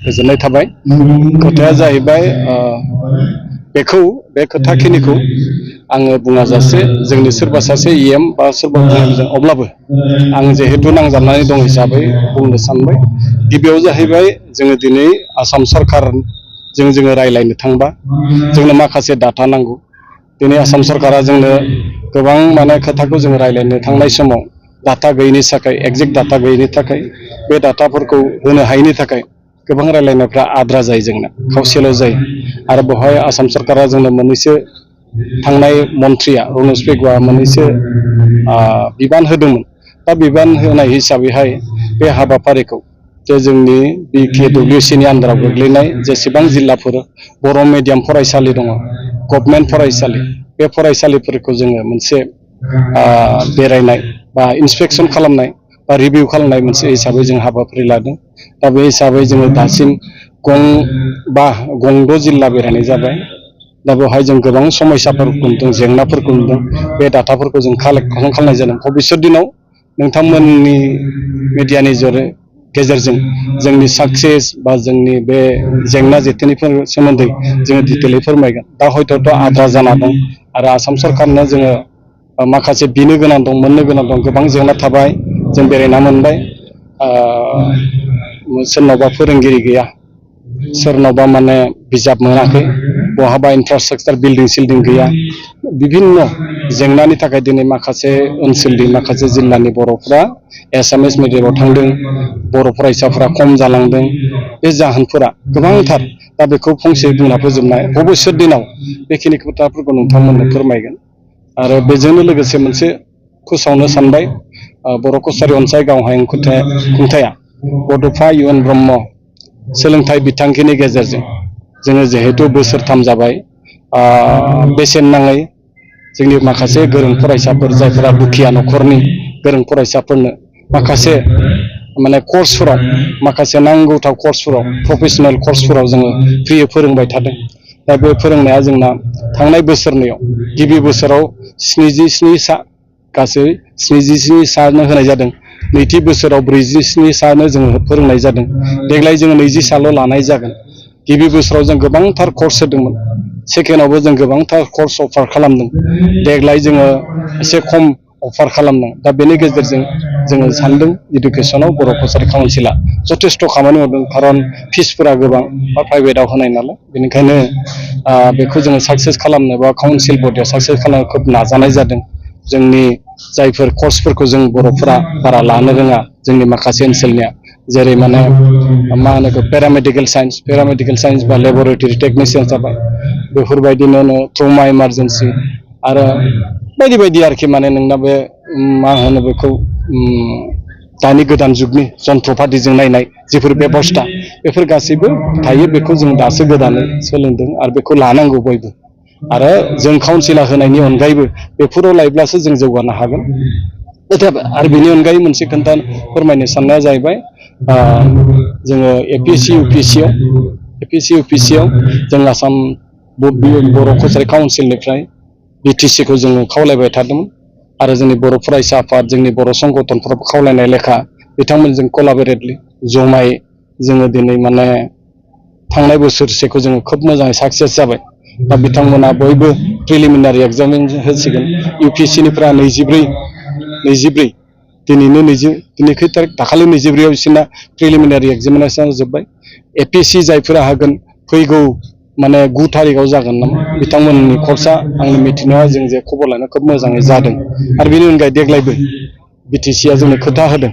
गोजोननाय थाबाय। खोथाया जाहैबाय बे खोथाखिनिखौ आङो बुङाजासे जोंनि सोरबा सासे इएम बा सोरबा बुंनायजों अब्लाबो आं जिहेतु नांजाबनानै दं हिसाबै बुंनो सानबाय। गिबियाव जाहैबाय जोङो दिनै आसाम सरकारजों रायज्लायनो थांबा जोंनो माखासे डाटा नांगौ। दिनै आसाम सरकारा जोंनो गोबां खोथाखौ जोङो रायज्लायनो थांनाय समाव डाटा गैयिनि थाखाय एक्जेक्ट डाटा गैयिनि थाखाय बे डाटाफोरखौ होनो हायैनि थाखाय गोबां रायज्लायनायफ्रा आद्रा जायो, जोंना खावसेल' जायो। आरो बेवहाय आसाम सरकारा जोंनो मोननैसो थांनाय मन्थ्रिया रनज पेगुआ मोननैसो बिबान होदोंमोन। दा बिबान होनाय हिसाबैहाय बे हाबाफारिखौ जे जोंनि BKWCनि आन्दाराव गोग्लैनाय जेसेबां जिल्लाफोर बर' मिडियाम फरायसालि दङ, गभर्नमेन्ट फरायसालि, बे फरायसालिफोरखौ जोङो मोनसे बेरायनाय बा इन्सपेक्सन खालामनाय बा रिभिउ खालामनाय मोनसे हिसाबै जों हाबाफारि लादों। दा बे हिसाबै जोङो दासिम गं 6 जिल्ला बेरायनाय जाबाय। दा बेवहाय जों गोबां समस्याफोरखौ नुदों, जेंनाफोरखौ नुदों। बे डाटाफोरखौ जों कालेक्ट खालामनाय जादों। भबिष्यत दिनाव नोंथांमोननि मिडियानि गेजेरजों जोंनि साक्सेस बा जोंनि बे जेंना जेथोनिफोर सोमोन्दै जोङो डिटेलै फोरमायगोन। दा हयथ' आद्रा जाना दं आरो आसाम सरकारनो जोङो माखासे बिनो गोनां दं, मोननो गोनां दं। गोबां जेंना थाबाय, जों बेरायना मोनबाय। सोरनावबा फोरोंगिरि गैया, सोरनावबा बिजाब मोनाखै, बहाबा इनफ्रास्ट्राक्चार बिल्डिं सिल्डिं गैया। बिभिन्न जेंनानि थाखाय दिनै माखासे ओनसोलनि माखासे जिल्लानि बर'फ्रा एसामिस मिडियामाव थांदों, बर' फरायसाफ्रा खम जालांदों। बे जाहोनफोरा गोबांथार। दा बेखौ फंसे बुंना फोजोबनाय, भबिष्यत दिनाव बेखिनि खोथाफोरखौ नोंथांमोननो फोरमायगोन। आरो बेजोंनो लोगोसे मोनसे फोसावनो सानबाय, बर' कसारि अनसाय गाव हायुं खुंथाया बड'फा UN ब्रह्म सोलोंथाइ बिथांखिनि गेजेरजों जोङो जिहेतु बोसोरथाम जाबाय, बेसेन नाङै जोंनि माखासे गोरों फरायसाफोर जायफोरा दुखिया न'खरनि गोरों फरायसाफोरनो माखासे कर्सफोराव, माखासे नांगौथाव कर्सफोराव, प्रफेसनेल कर्सफोराव जोङो फ्रियै फोरोंबाय थादों। दा बे फोरोंनाया जोंना थांनाय बोसोरनैयाव गिबि बोसोराव 77 सा, गासै 77 सानो होनाय जादों। नैथि बोसोराव 47 सानो जोङो फोरोंनाय जादों। देग्लाय जोङो 20 साल' लानाय जागोन। गिबि बोसोराव जों गोबांथार कर्स होदोंमोन, सेकेन्डआवबो जों गोबांथार कर्स अफार खालामदों। देग्लाय जोङो एसे खम अफार खालामदों। दा बेनि गेजेरजों जोङो सानदों इडुकेसनाव बर' कसारि काउन्सिला जथेस्थ' खामानि मावदों। खारन फिसफोरा गोबां बा प्राइभेटआव होनाय नालाय, बेनिखायनो बेखौ जोङो साक्सेस खालामनो बा काउन्सिल बडिया साक्सेस खालामनो खोब नाजानाय जादों। जोंनि जायफोर कर्सफोरखौ जों बर'फोरा बारा लानो रोङा, जोंनि माखासे ओनसोलनिया, जेरै पेरामेडिकेल साइन्स बा लेबरेटरि टेकनिसियान जाबाय, बेफोरबायदिनो ट्रमा इमारजेन्सि आरो बायदि बायदि आरोखि। नोंना बे बेखौ दानि गोदान जुगनि जन्थ्रपातिजों नायनाय जिफोर बेबस्था, बेफोर गासैबो थायो। बेखौ जों दासो गोदानै सोलोंदों आरो बेखौ लानांगौ बयबो। आरो जों काउन्सिला होनायनि अनगायैबो बेफोराव लायोब्लासो जों जौगानो हागोन। आरो बेनि अनगायै मोनसे खोन्था फोरमायनो साननाया जाहैबाय, जोङो APSC UPSC जों आसाम बर' कसारि काउन्सिलनिफ्राय BTC खौ जोङो खावलायबाय थादोंमोन। आरो जोंनि बर' फरायसा आफाद, जोंनि बर' संगठनफोराबो खावलायनाय लेखा बिथांमोनजों कलाबरेटलि जमायै जोङो दिनै थांनाय बोसोरसेखौ जोङो खोब मोजाङै साक्सेस जाबाय। दा बिथांमोना बयबो प्रिलिमिनारि एग्जाम होसिगोन। UPSC निफ्रा 24 दिनैनो दिनै खै थारिख, दाखालि 24आव बिसोरना प्रिलिमिनारि एग्जामिनेसन जोब्बाय। APSC जायफोरा होगोन, फैगौ 9 थारिखआव जागोन नामा बिथांमोननि कर्सआ, आंनि मिथिनायाव जों जे खबर लानो खोब मोजाङै जादों। आरो बेनि अनगायै देग्लायबो BTCआ जोंनो खोथा होदों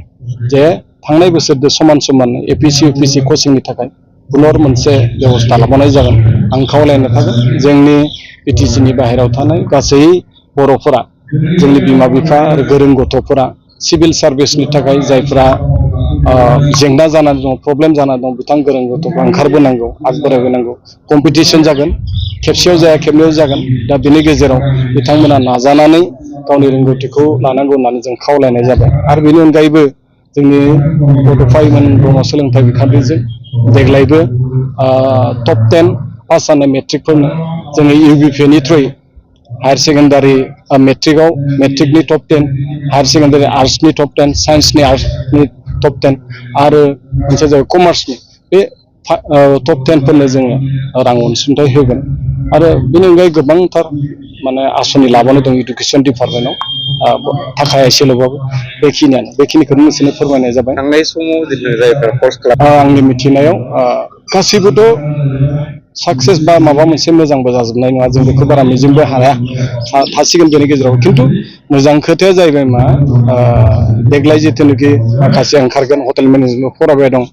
जे थांनाय बोसोरजों समान APSC UPSC कचिंनि थाखाय पुनर मोनसे बेबस्था लाबावनाय जागोन। आं खावलायनो थागोन जोंनि BTCनि बाहेरायाव थानाय गासै बर'फोरा, जोंनि बिमा बिफा आरो गोरों गथ'फोरा सिभिल सार्भिसनि थाखाय जायफ्रा जेंना जानानै दं, प्रब्लेम जानानै दं, बिथां गोरों गथ'फ्रा ओंखारबोनांगौ, आगबारायबोनांगौ। कम्पिटिसन जागोन, खेबसेयाव जाया खेबनैयाव जागोन। दा बेनि गेजेराव बिथांमोना नाजानानै गावनि रोंगौथिखौ लानांगौ होननानै जों खावलायनाय जाबाय। आरो बेनि अनगायैबो जोंनि बड'फा UN ब्रह्म सोलोंथाइ बिखान्थिजों देग्लायबो टप 10 पास जानाय मेट्रिकफोरनो जोङो UBPनि थ्रुयै हायार सेकेन्डारि मेट्रिकनि टप 10, हायार सेकेन्डारि आर्ट्सनि टप 10, साइन्सनि आर्ट्सनि टप 10 आरो मोनसे जाबाय कमार्सनि। बे टप 10 फोरनो जोङो रां अनसुंथाइ होगोन आरो बेनि अनगायै गोबांथार माने आसनि लाबानो दं इडुकेसन डिपार्टमेन्टआव थाखाया एसेल'बाबो बेखिनिखौनो नोंसोरनो फोरमायनाय जाबाय। थांनाय समाव जिथु जायफोरा कर्स खालाम आंनि मिथिनायाव गासैबोथ' साक्सेस बा माबा मोनसे मोजांबो जाजोबनाय नङा जों बेखौ बारा मिजिंबो हाया थासिगोन बेनि गेजेराव खिन्थु मोजां खोथाया जाहैबाय मा देग्लाय जिथुनाखि माखासे ओंखारगोन हटेल मेनेजमेन्ट फरायबाय दं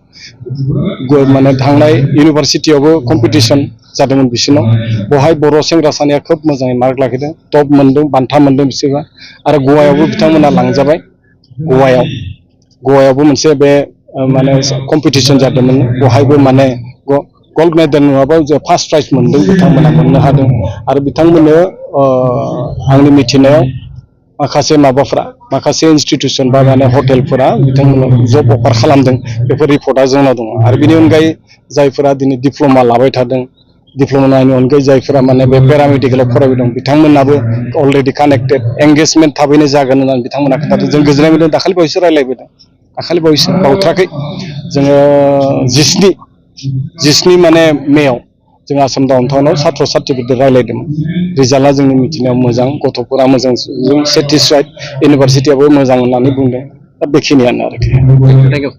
माने थांनाय इउनिभारसिटियावबो कम्पिटिसन जादोंमोन बिसोरनाव बेवहाय बर' सेंग्रा सानैया खोब मोजाङै मार्क लाखिदों टप मोनदों बान्था मोनदों बिसोरबा आरो गवायावबो बिथांमोना लांजाबाय गवायावबो मोनसे बे माने कम्पिटिसन जादोंमोन बेवहायबो माने गल्ड मेडेल नङाबा जों फार्स्ट प्राइज मोनदों बिथांमोना मोननो हादों आरो बिथांमोननो आंनि मिथिनायाव माखासे इन्सटिटिउसन बा माने हटेलफोरा बिथांमोननो जब अफार खालामदों बेफोर रिपर्टआ जोंनाव दङ आरो बेनि अनगायै जायफोरा दिनै डिप्ल'मा लाबाय थादों डिप्ल'मानि अनगायै जायफोरा माने बे पेरामेडिकेलाव फरायबाय दं बिथांमोनाबो अलरेडि कानेक्टेड एंगेजमेन्ट थाबैनो जागोन होननानै बिथांमोना खोन्थादों जों गोजोननाय मोनदों दाखालि बावैसो रायज्लायबोदों बावथ्राखै जोङो 17 माने मेयाव जों आसाम डाउनटाउनाव साथ्र' साथ्रिफोरजों रायज्लायदोंमोन रिजाल्टआ जोंनि मिथिनायाव मोजां गथ'फोरा मोजां जों सेटिसफाइड इउनिभारसिटियाबो मोजां होननानै बुंदों दा बेखिनियानो आरोखि। Thank you.